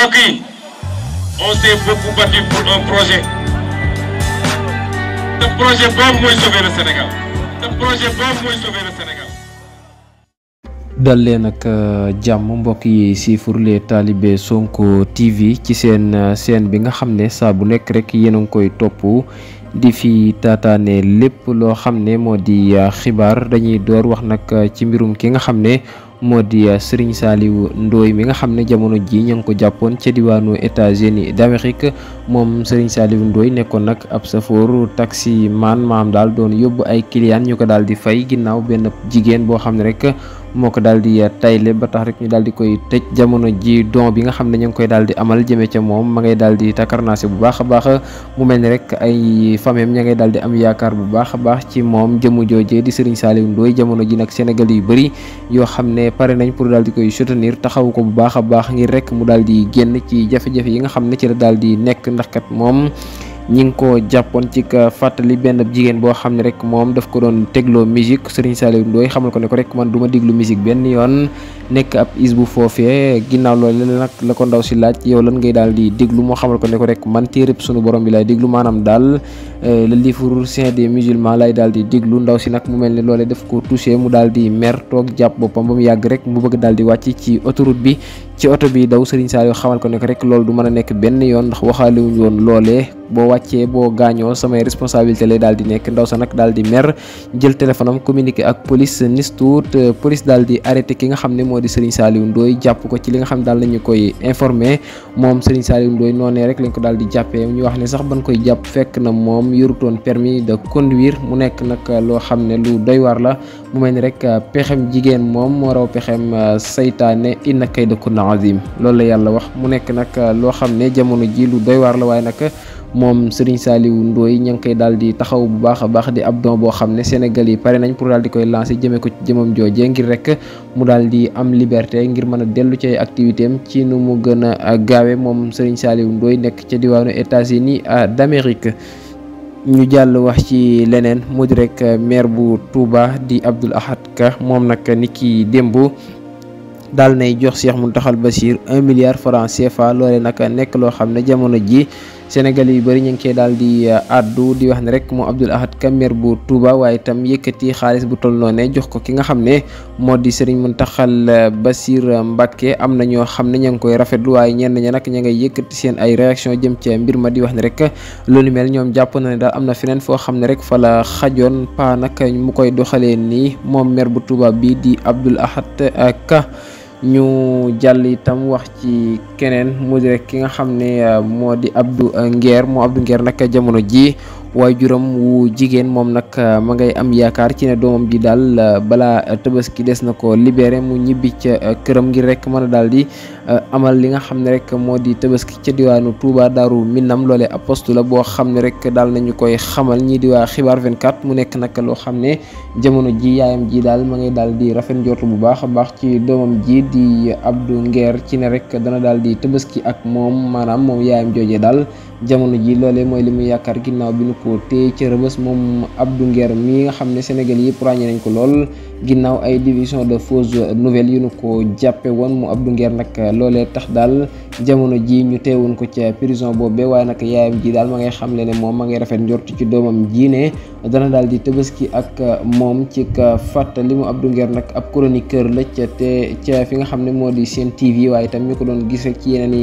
mbokk yi on s'est beaucoup battu pour un projet te projet boobu mooy sauver le Sénégal dal leen ak jàmm mbokk yi siifur les talibé Sonko TV ci seen chaîne bi nga xam ne saa bu nekk rek yéen a ngi koy topp di fi taataane lépp loo xam ne moo di xibaar. dañuy door wax nag ci mbirum ki nga xam ne moo di Serigne Saliou Ndoye mi nga xam ne jamono ji ñu ngi ko jàppoon ca diwaanu États-Unis d'Amérique. moom Serigne Saliou Ndoye nekkoon nag ab safoor taxi man maam daal doon yóbbu ay client ñu ko daal di fay ginnaaw benn jigéen boo xam ne rek moo ko daal di tayle ba tax rek ñu daal di koy tëj. jamono ji don bi nga xam ne ñu ngi koy daal di amal jëmee ca moom ma ngay daal di takarnaase bu baax a baax. mu mel ni rek ay famem ña ngay daal di am yaakaar bu baax a baax ci moom jëmu joojee di Serigne Saliou Ndoye. jamono ji nag Sénégal yu bëri yoo xam ne pare nañ pour daal di koy soutenir taxaw ko bu baax a baax ngir rek mu daal di génn ci jafe-jafe yi nga xam ne ci la daal di nekk ndax kat moom ñi ngi ko jàppoon ci ka fàttali benn jigéen boo xam ne rek moom daf ko doon tegloo musique. Serigne Saliou Ndoye xamal ko ne ko rek man du ma déglu musique benn yoon nekk ab is bu foofee. ginnaaw loolu nag la ko ndaw si laaj yow lan ngay daal di déglu moo xamal ko ne ko rek man téereb sunu borom bi lay déglu maanaam daal le livre saint des musulmans lay daal di déglu. ndaw si nag mu mel ni loolee daf ko touché mu daal di mer toog jàpp boppam ba mu yàgg rek mu bëgg daal di wàcc ci autoroute bi. ci oto bi daw Serigne Saliou xamal ko ne ko rek loolu du mën a nekk benn yoon ndax waxaale wuñ woon loolee boo wàccee boo gaañoo samay responsabilité lay daal di nekk. ndaw sa nag daal di mer jël téléphone am communiqué ak police nis tuut police daal di arrêté ki nga xam ne moo di Serigne Saliou Ndoye jàpp ko ci li nga xam ne daal lañu koy informé. moom Serigne Saliou Ndoye noonee rek lañ ko daal di jàppee ñu wax ne sax ban koy jàpp fekk na moom yorutoon permis de conduire. mu nekk nag loo xam ne lu doy waar la. mu mel ni rek pexem jigéen moom moo raw pexem saytaane inna kayda kunna azim loolu la yàlla wax. mu nekk nag loo xam ne jamono ji lu doy waar la waaye nag moom Serigne Saliou Ndoye ña ngi koy daal di taxaw bu baax a baax di ab don boo xam ne Sénégal yi pare nañ pour daal di koy lancer jëmee ko ci jëmam joojee ngir rek mu daal di am liberté ngir mën a dellu ci ay activité am ci nu mu gën a gaawe. moom Serigne Saliou Ndoye nekk ca diwaanu États-Unis d'Amérique. ñu jàll wax ci leneen mu di rek maire bu Touba di Abdoul Ahad Ka moom nag niki démb daal nay jox Cheikh Mountakha Bassir 1 milliard francs CFA. loole nag nekk loo xam ne jamono ji Sénégal yu bëri ñu ngi koy daal di addu di wax ne rek moo Abdoul Ahad Ka maire bu Touba waaye itam yëkkati xaalis bu toll noonu jox ko ki nga xam ne moo di Serigne Mountakha Bassir Mbacké. am na ñoo xam ne ña ngi koy rafetlu waaye ñenn ña nag ña ngay yëkkati seen ay réaction jëm ca mbir ma di wax ne rek loolu mel ñoom jàpp na ne daal am na feneen foo xam ne rek fa la xajoon pa nag mu koy doxalee nii moom maire bu Touba bi di Abdoul Ahad Ka. ñu jàll itam wax ci keneen mu di rek ki nga xam ne moo di Abdou Nguer. moo Abdou Nguer nag jamono ji waajuram wu jigéen moom nag ma ngay am yaakaar ci ne doomam ji daal balaa Tabaski des na ko libéré mu ñibbi ca këram ngir rek mën a daal di amal li nga xam ne rek moo di Tabaski ca diwaanu Touba Daaru Minam. loolee ab poste la boo xam ne rek daal nañu koy xamal ñii di waa xibaar 24. mu nekk nag loo xam ne jamono ji yaayam ji daal ma ngay daal di rafet njortu bu baax a baax ci doomam ji di Abdou Nguer ci ne rek dana daal di Tabaski ak moom maanaam moom yaayam joojee daal jamono ji loolee mooy li muy yaakaar ginnaaw bi nu ko téye ca Rëbës. moom Abdou Nguer mi nga xam ne Sénégal yëpp ràññee nañ ko lool ginnaaw ay division de fausses nouvelles yu nu ko jàppe woon. mu Abdou Nguer nag loolee tax daal jamono ji ñu teewoon ko ca prison boobee waaye nag yaayam ji daal ma ngay xamle ne moom ma ngay rafet njortu ci doomam ji ne dana daal di Tabaski ak moom ci ka fàttali. mu Abdou Nguer nag ab chroniqueur la ca fi nga xam ne moo di Sen TV waaye itam ñu ko doon gis rek ci yeneen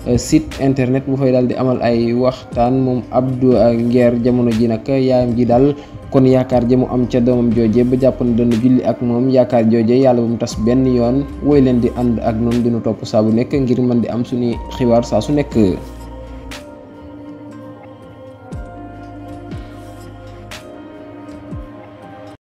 i site internet mu fay daal di amal ay waxtaan. moom Abdou Nguer jamono ji nag yaayam ji daal kon yaakaar ja mu am ca doomam jooje ba jàpp na dana julli ak moom yaakaar jooje yàlla bu mu tas benn yoon woy leen di ànd ak noonu dinu topp saa bu nekk ngir mën di am suñu xibaar saa su nekk.